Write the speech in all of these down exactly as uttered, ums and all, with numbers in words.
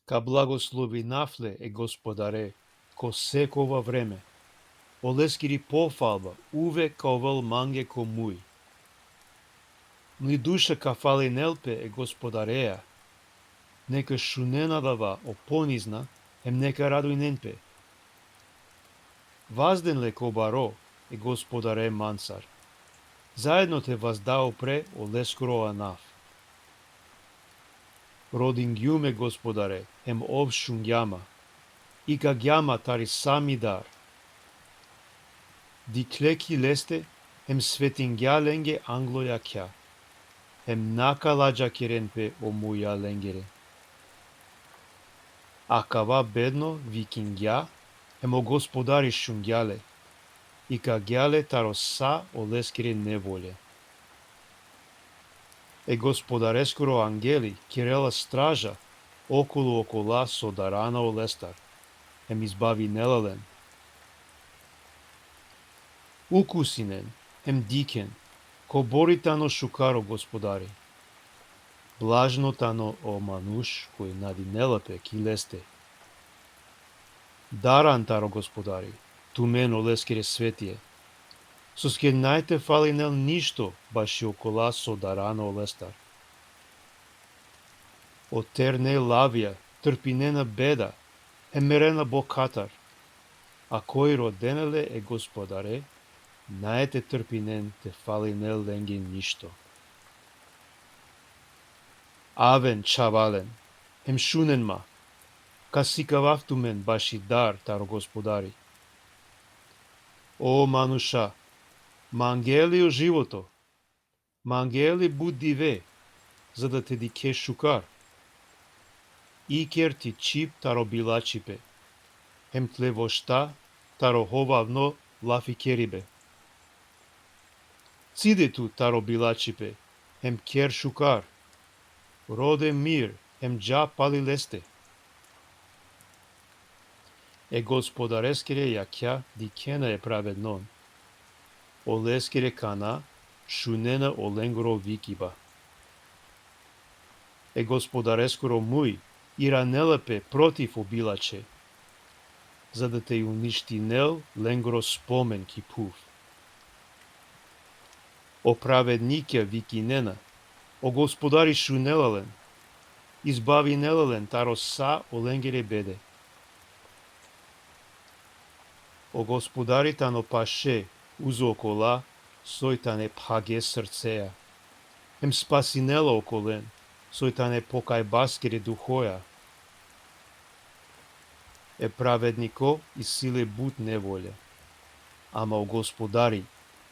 Ka blagoslovinav le e Gospodare ko sekova vreme. Oleskiri pofalba uvek ka ovel mange ko muj. Ni duša ka falinel pe e Gospodareja. Neka šunen adava o ponizna, hem neka radujnen pe. Vazden le ko baro e Gospodare mancar. Zaedno te vazda upre oleskoro anav. Rodingjum e Gospodare, hem ov šungja ma. Ikagja ma tari sa mi dar. Dikhle ki leste, hem svetingja lenge anglo jakha. Hem na ka ladžakiren pe o muja lengere. Akava bedno vikingja, hem o Gospodari šungja le. Ikagja le taro sa oleskere nevolje. E Gospodareskoro angeli kerela straža okolu okola so darana olestar, hem izbavinela len. Ukusinen, hem dikhen, kobori tano šukar o Gospodari. Blažno tano o manuš koj nadinela pe ki leste. Daran taro Gospodari, tumen oleskere svetie. Soske naj te falinel ništo baši okola so darana olestar. O terne lavja trpinena beda, hem merena bokatar. A koj rodena le e Gospodare, naj te trpinen te falinel lenge ništo. Aven, čhavalen, hem šunen ma, ka sikavav tumen baši dar taro Gospodari. O manuša, mangeli o životo, mangeli but dive, za da te dikhe šukar. Iker ti čhib taro bilačhipe, hem tle vošta taro hovavno lafikeribe. Cide tu taro bilačhipe, hem ker šukar. Rode mir, hem dža pali leste. E Gospodareskere jakha dikhena e pravednon. Oleskere kana šunena olengoro vikiba. E Gospodareskoro muj iranela pe protiv o bilačhe, za da te uništinel lengoro spomen ki phuv. O pravednikja vikinena, o Gospodari šunela len, izbavinela len taro sa olengere bede. O Gospodari tano paše uzo okola soj tane phage srcea, hem spasinela okolen soj tane pokajbaskere duhoja. E pravedniko isi le but nevolja, ama o Gospodari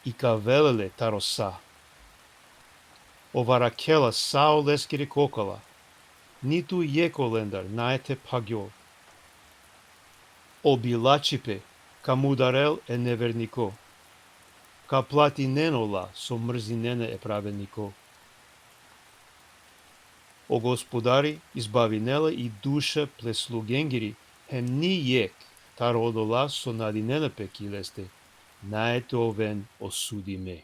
ikavela le taro sa. Ov arakhela sa oleskere kokala, nitu jekh olendar naj te phagjol. O bilačhipe ka mudarel e neverniko, ka platinen ola so mrzinena e pravedniko. O Gospodari izbavinela i duša ple slugengiri, hem ni jekh taro odola so nadinena pe ki leste naj te oven osudime.